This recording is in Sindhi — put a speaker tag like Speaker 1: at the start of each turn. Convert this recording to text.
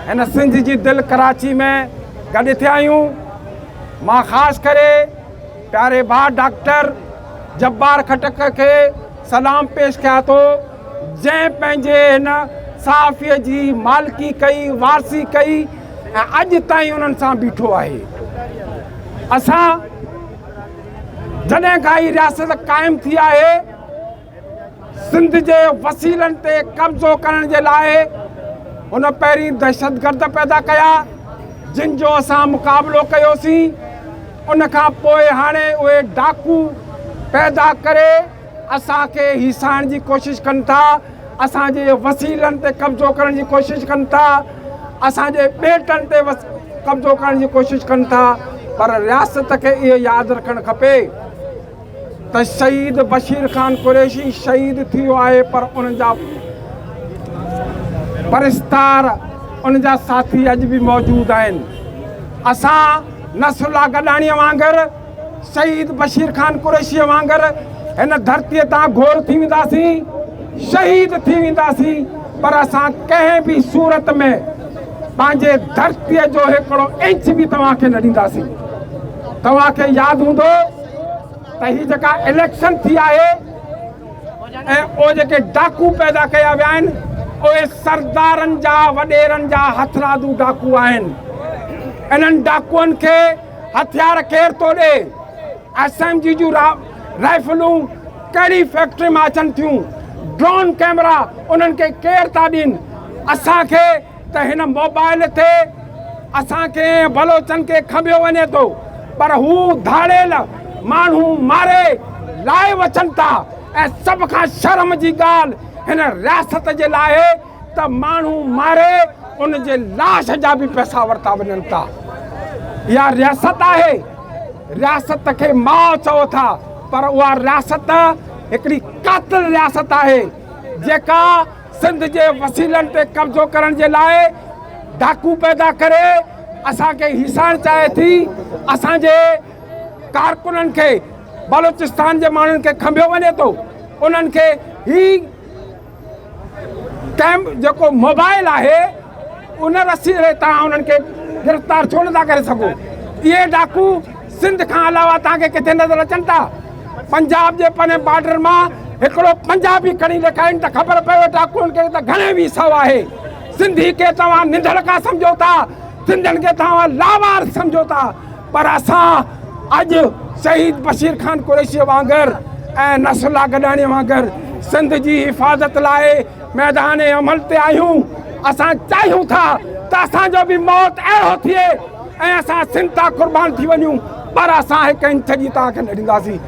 Speaker 1: هن سنڌ جي دل ڪراچي ۾ گڏ ٿيا آهيون. مان خاص ڪري پياري ڀاء ڊاڪٽر جبار خٽڪ کي سلام پيش ڪيان ٿو جنهن پنهنجي هن صحافي جي مالڪي ڪئي، وارثي ڪئي ۽ اڄ تائين انهن سان بيٺو آهي. اسان جڏهن کان هي رياست قائم ٿي آهي سنڌ جي وسيلن تي قبضو ڪرڻ جي لاء هن پهرين دهشتگرد پيدا ڪيا جن جو اسان مقابلو ڪيوسين ان کان پوء هاڻي اهي ڊاڪو پيدا ڪري اسان کي هيسائڻ جي ڪوشش ڪن ٿا اسان جي وسيلن تي قبضو ڪرڻ جي ڪوشش ڪن ٿا اسان جي ٻيٽن تي قبضو ڪرڻ جي ڪوشش ڪن ٿا پر رياست کي اهو ياد رکڻ کپي ته شهيد بشير خان قريشي شهيد ٿي ويو آهي پر ان جا پرستار ان جا ساٿي اڄ به موجود آهن. اسان نصر الله گڏاڻي وانگر شهيد بشير خان قريشي وانگر هن ڌرتي تان گهور ٿي وينداسين، شهيد ٿي وينداسين پر اسان ڪنهن به صورت ۾ پنهنجي ڌرتي جو هڪڙو انچ به توهان کي نه ڏينداسين. توهان کي ياد هوندو ته هي جيڪا اليڪشن ٿي آهي ۽ اهي جيڪي ڊاڪو پيدا ڪيا ويا آهن اهي سردارن جا وڏيرن جا هٿرادو ڊاڪو آهن. انهن ڊاڪوئن کي هٿيار ڪير ٿو ڏي؟ ايس ايم جي جون رائفلون ڪهڙي فيڪٽري مان اچن ٿيون؟ ڊرون ڪيمرا انهن کي ڪير ٿا ڏين؟ اسان کي ته هن موبائل تي اسان کي ۽ بلوچن کي کنڀيو وڃي ٿو پر هو ڌاڙيل ماڻهو ماري لائيو اچن ٿا ۽ سڀ کان شرم جي ڳالهه هن رياست جي لاء ته ماڻهو ماري ان جي لاش جا به پئسا ورتا وڃن ٿا. اها رياست آهي. رياست کي ماء چئو ٿا پر اها رياست هڪڙي قاتل رياست آهي جيڪا سنڌ جي وسيلن تي قبضو ڪرڻ جي لاء ڊاڪو پيدا ڪري اسان کي هيسائڻ چاهي ٿي. اسان جي ڪارڪنن کي بلوچستان جي ماڻهن کي کنڀيو وڃي ٿو انهن کي هي ڪيم جيڪو موبائل آهي ان رسيلي تان انهن کي گرفتار ڇو نٿا ڪري سگهو؟ اهي ڊاڪو سنڌ کان علاوه توهان کي ڪٿي نظر اچن ٿا؟ پنجاب جي پرين بارڊر مان هڪڙو پنجابي کڻي ڏيکارين ته خبر پوي ڊاڪوئن کي ته گهڻي وي سو آهي. سنڌي کي توهان ننڌڻڪا سمجهو ٿا، سنڌين کي توهان لاوارث سمجهو ٿا. پر اسان اڄ شهيد بشير خان قريشي وانگر ۽ نصر الله گڏاڻي وانگر سنڌ جي حفاظت لاء ميدان عمل تي آهيون. اسان چاهيون ٿا ته اسان جو به موت اهڙو ٿئي ۽ اسان سنڌ تان قربان ٿي وڃون پر اسان هڪ انچ جي توهان کي نه ڏينداسين.